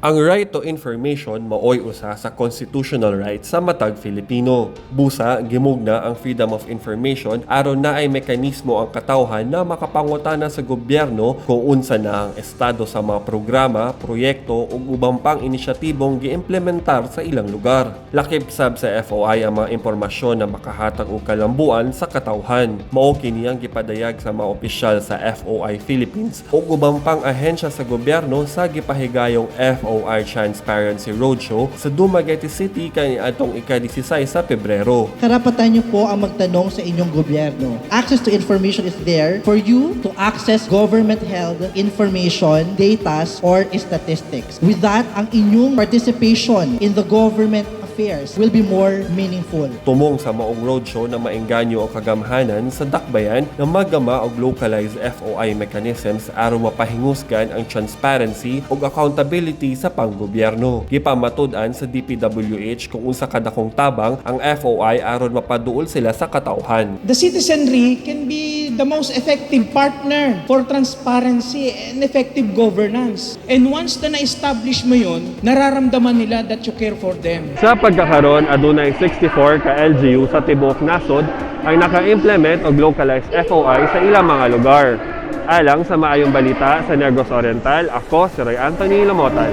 Ang right to information maoy usa sa constitutional right sa matag Filipino. Busa, gimugna ang freedom of information aron naay mekanismo ang katawhan na makapangutana sa gobyerno kung unsa na ang estado sa mga programa, proyekto ug ubang pang inisyatibong giimplementar sa ilang lugar. Lakip sab sa FOI ang mga impormasyon na makahatag og kalambuan sa katawhan. Mao kini ang gipadayag sa mga opisyal sa FOI Philippines ug ubang pang ahensya sa gobyerno sa gipahigayong FOI Transparency Roadshow sa Dumaguete City kaniadtong ika-16 sa Pebrero. Karapatan niyo po ang magtanong sa inyong gobyerno. Access to information is there for you to access government-held information, data, or statistics. With that, ang inyong participation in the government affairs will be more meaningful. Tumong sa maong roadshow na maengganyo ang kagamhanan sa dakbayan na maggama og localized FOI mechanisms aron mapahingusgan ang transparency ug accountability sa panggobyerno. Gipamatud-an sa DPWH kung unsa kadakong tabang ang FOI aron mapaduol sila sa katawhan. The citizenry can be the most effective partner for transparency and effective governance. And once na na-establish mo yun, nararamdaman nila that you care for them. Sa pagkakaron, adunay 64 ka LGU sa tibuok nasod ang naka-implement og localized FOI sa ilang mga lugar. Alang sa Maayong Balita sa Negros Oriental, ako si Roy Anthony Lamotan.